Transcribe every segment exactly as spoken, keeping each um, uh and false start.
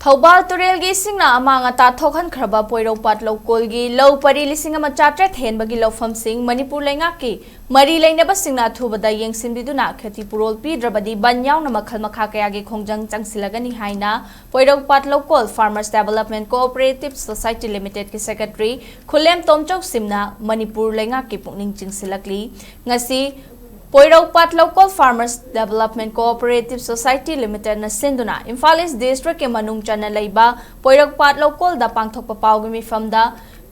ꯊꯧꯕꯥꯜ ꯇꯨꯔꯦꯜꯒꯤ ꯏꯁꯤꯡꯅ ꯑꯃꯥꯡ ꯑꯇꯥ ꯊꯣꯛꯍꯟꯈ꯭ꯔꯕ ꯄꯣꯏꯔꯧꯄꯥꯠ ꯂꯧꯀꯣꯜꯒꯤ ꯂꯧ ꯄꯔꯤ ꯂꯤꯁꯤꯡ ꯑꯃ ꯆꯥꯇ꯭ꯔꯦꯠ ꯍꯦꯟꯕꯒꯤ ꯂꯧꯐꯝꯁꯤꯡ ꯃꯅꯤꯄꯨꯔ ꯂꯩꯉꯥꯛꯀꯤ ꯃꯔꯤ ꯂꯩꯅꯕꯁꯤꯡꯅ ꯑꯊꯨꯕꯗ ꯌꯦꯡꯁꯤꯟꯕꯤꯗꯨꯅ ꯈꯦꯇꯤ ꯄꯨꯔꯣꯜ ꯄꯤꯗ꯭ꯔꯕꯗꯤ ꯕꯟ ꯌꯥꯎꯅ ꯃꯈꯜ ꯃꯈꯥ ꯀꯌꯥꯒꯤ ꯈꯣꯡꯖꯪ ꯆꯪꯁꯤꯜꯂꯒꯅꯤ ꯍꯥꯏꯅ ꯄꯣꯏꯔꯧꯄꯥꯠ ꯂꯧꯀꯣꯜ Farmers Development Cooperative Society Limitedꯀꯤ secretary ꯈꯨꯂꯦꯝ ꯇꯣꯝꯆꯧ ꯁꯤꯝꯅ Manipur ꯂꯩꯉꯥꯛꯀꯤ ꯄꯨꯛꯅꯤꯡ ꯆꯤꯡꯁꯤꯜꯂꯛꯂꯤ꯫ ꯉꯁꯤ ꯄꯣꯏꯔꯧꯄꯥꯠ ꯂꯧꯀꯣꯜ Farmers Development Cooperative Society Limitedꯅ ꯁꯤꯟꯗꯨꯅ ꯏꯝꯐꯥꯜ East Districtꯀꯤ ꯃꯅꯨꯡ ꯆꯟꯅ ꯂꯩꯕ ꯄꯣꯏꯔꯧꯄꯥꯠ ꯂꯧꯀꯣꯜꯗ ꯄꯥꯡꯊꯣꯛꯄ ꯄꯥꯎꯒꯤ ꯃꯤꯐꯝꯗ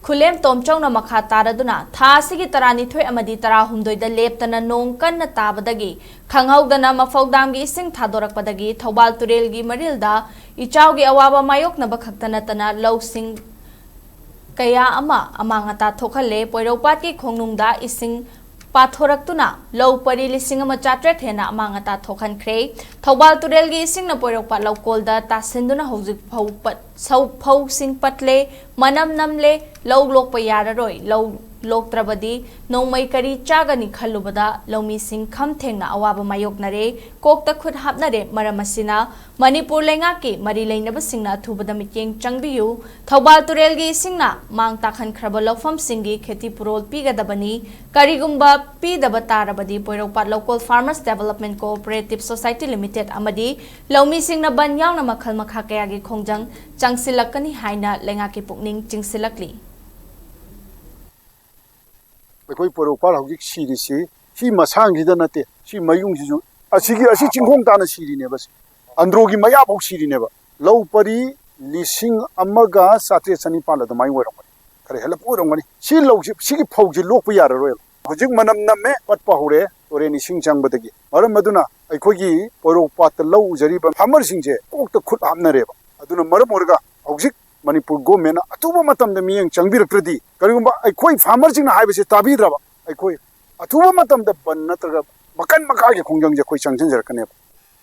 ꯈꯨꯂꯦꯝ ꯇꯣꯝꯆꯧꯅ ꯃꯈꯥ ꯇꯥꯔꯗꯨꯅ ꯊꯥ ꯑꯁꯤꯒꯤ ꯇꯔꯥꯅꯤꯊꯣꯏ ꯑꯃꯗꯤ ꯇꯔꯥꯍꯨꯝꯗꯣꯏꯗ ꯂꯦꯞꯇꯅ ꯅꯣꯡ ꯀꯟꯅ ꯇꯥꯕꯗꯒꯤ ꯈꯪꯍꯧꯗꯅ ꯃꯐꯧ ꯗꯥꯝꯒꯤ ꯏꯁꯤꯡ ꯊꯥꯗꯣꯔꯛꯄꯗꯒꯤ ꯊꯧꯕꯥꯜ ꯇꯨꯔꯦꯜꯒꯤ ꯃꯔꯤꯜꯗ ꯏꯆꯥꯎꯒꯤ ꯑꯋꯥꯕ ꯃꯥꯌꯣꯛꯅꯕ ꯈꯛꯇ ꯅꯠꯇꯅ ꯂꯧꯁꯤꯡ ꯀꯌꯥ ꯑꯃ ꯑꯃꯥꯡ ꯑꯇꯥ ꯊꯣꯛꯍꯜꯂꯦ꯫ ꯄꯣꯏꯔꯧꯄꯥꯠꯀꯤ ꯈꯣꯡꯅꯨꯡꯗ ꯏꯁꯤꯡ ꯄꯥꯊꯣꯔꯛꯇꯨꯅ ꯂꯧ ꯄꯔꯤ ꯂꯤꯁꯤꯡ ꯑꯃ ꯆꯥꯇ꯭ꯔꯦꯠ ꯍꯦꯟꯅ ꯑꯃꯥꯡ ꯑꯇꯥ ꯊꯣꯛꯍꯟꯈ꯭ꯔꯦ꯫ ꯊꯧꯕꯥꯜ ꯇꯨꯔꯦꯜꯒꯤ ꯏꯁꯤꯡꯅ ꯄꯣꯏꯔꯧꯄꯥꯠ ꯂꯧꯀꯣꯜꯗ ꯇꯥꯁꯤꯟꯗꯨꯅ ꯍꯧꯖꯤꯛ ꯐꯧ ꯄꯠ-, ꯁꯧ-, ꯐꯧꯁꯤꯡ ꯄꯠꯂꯦ, ꯃꯅꯝ ꯅꯝꯂꯦ, ꯂꯧ ꯂꯣꯛꯄ ꯌꯥꯔꯔꯣꯏ, ꯂꯧ ꯂꯣꯛꯇ꯭ꯔꯕꯗꯤ ꯅꯣꯡꯃꯩ ꯀꯔꯤ ꯆꯥꯒꯅꯤ ꯈꯜꯂꯨꯕꯗ ꯂꯧꯃꯤꯁꯤꯡ ꯈꯝ ꯊꯦꯡꯅ ꯑꯋꯥꯕ ꯃꯥꯌꯣꯛꯅꯔꯦ, ꯀꯣꯛꯇ ꯈꯨꯠ ꯍꯥꯞꯅꯔꯦ꯫ ꯃꯔꯝ ꯑꯁꯤꯅ ꯃꯅꯤꯄꯨꯔ ꯂꯩꯉꯥꯛꯀꯤ ꯃꯔꯤ ꯂꯩꯅꯕꯁꯤꯡꯅ ꯑꯊꯨꯕꯗ ꯃꯤꯠꯌꯦꯡ ꯆꯪꯕꯤꯌꯨ꯫ ꯊꯧꯕꯥꯜ ꯇꯨꯔꯦꯜꯒꯤ ꯏꯁꯤꯡꯅ ꯃꯥꯡ ꯇꯥꯛꯍꯟꯈ꯭ꯔꯕ ꯂꯧꯐꯝꯁꯤꯡꯒꯤ ꯈꯦꯇꯤ ꯄꯨꯔꯣꯜ ꯄꯤꯒꯗꯕꯅꯤ꯫ ꯀꯔꯤꯒꯨꯝꯕ ꯄꯤꯗꯕ ꯇꯥꯔꯕꯗꯤ ꯄꯣꯏꯔꯧꯄꯥꯠ ꯂꯧꯀꯣꯜ Farmers Development Cooperative Society Limited ꯑꯃꯗꯤ ꯂꯧꯃꯤꯁꯤꯡꯅ ꯕꯟ ꯌꯥꯎꯅ ꯃꯈꯜ ꯃꯈꯥ ꯀꯌꯥꯒꯤ ꯈꯣꯡꯖꯪ ꯆꯪꯁꯤꯜꯂꯛꯀꯅꯤ ꯍꯥꯏꯅ ꯂꯩꯉꯥꯛꯀꯤ ꯄꯨꯛꯅꯤꯡ ꯆꯤꯡꯁꯤꯜꯂꯛꯂꯤ꯫ ꯑꯩꯈꯣꯏ ꯄꯣꯔꯣꯄꯥꯜ ꯍꯧꯖꯤꯛ ꯁꯤꯔꯤꯁꯤ ꯁꯤ ꯃꯁꯥꯡꯁꯤꯗ ꯅꯠꯇꯦ, ꯁꯤ ꯃꯌꯨꯡꯁꯤꯁꯨ, ꯑꯁꯤꯒꯤ, ꯑꯁꯤ ꯆꯤꯡꯈꯣꯡ ꯇꯥꯅ ꯁꯤꯔꯤꯅꯦꯕ꯫ ꯁꯤ ꯑꯟꯗ꯭ꯔꯣꯒꯤ ꯃꯌꯥꯐꯥꯎ ꯁꯤꯔꯤꯅꯦꯕ꯫ ꯂꯧ ꯄꯔꯤ ꯂꯤꯁꯤꯡ ꯑꯃꯒ ꯆꯥꯇ꯭ꯔꯦꯠ ꯆꯅꯤꯄꯥꯜ ꯑꯗꯨꯃꯥꯏꯅ ꯑꯣꯏꯔꯝꯒꯅꯤ, ꯈꯔ ꯍꯦꯜꯂꯛꯄ ꯑꯣꯏꯔꯝꯒꯅꯤ꯫ ꯁꯤ ꯂꯧꯁꯤ, ꯁꯤꯒꯤ ꯐꯧꯁꯤ ꯂꯣꯛꯄ ꯌꯥꯔꯔꯣꯏꯕ꯫ ꯍꯧꯖꯤꯛ ꯃꯅꯝ ꯅꯝꯃꯦ, ꯄꯠꯄ ꯍꯧꯔꯦ, ꯇꯨꯔꯦꯟ ꯏꯁꯤꯡ ꯆꯪꯕꯗꯒꯤ꯫ ꯃꯔꯝ ꯑꯗꯨꯅ ꯑꯩꯈꯣꯏꯒꯤ ꯄꯣꯏꯔꯧꯄꯥꯠꯇ ꯂꯧ ꯎꯖꯔꯤꯕ farmerꯁꯤꯡꯁꯦ ꯀꯣꯛꯇ ꯈꯨꯠ ꯍꯥꯞꯅꯔꯦꯕ꯫ ꯑꯗꯨꯅ ꯃꯔꯝ ꯑꯣꯏꯔꯒ ꯍꯧꯖꯤꯛ ꯃꯅꯤꯄꯨꯔ governmentꯅ ꯑꯊꯨꯕ ꯃꯇꯝꯗ ꯃꯤꯠꯌꯦꯡ ꯆꯪꯕꯤꯔꯛꯇ꯭ꯔꯗꯤ, ꯀꯔꯤꯒꯨꯝꯕ ꯑꯩꯈꯣꯏ farmerꯁꯤꯡꯅ ꯍꯥꯏꯕꯁꯦ ꯇꯥꯕꯤꯗ꯭ꯔꯕ, ꯑꯩꯈꯣꯏ ꯑꯊꯨꯕ ꯃꯇꯝꯗ ꯕꯟ ꯅꯠꯇ꯭ꯔꯒ ꯃꯈꯟ ꯃꯈꯥꯒꯤ ꯈꯣꯡꯖꯪꯁꯦ ꯑꯩꯈꯣꯏ ꯆꯪꯁꯤꯟꯖꯔꯛꯀꯅꯦꯕ꯫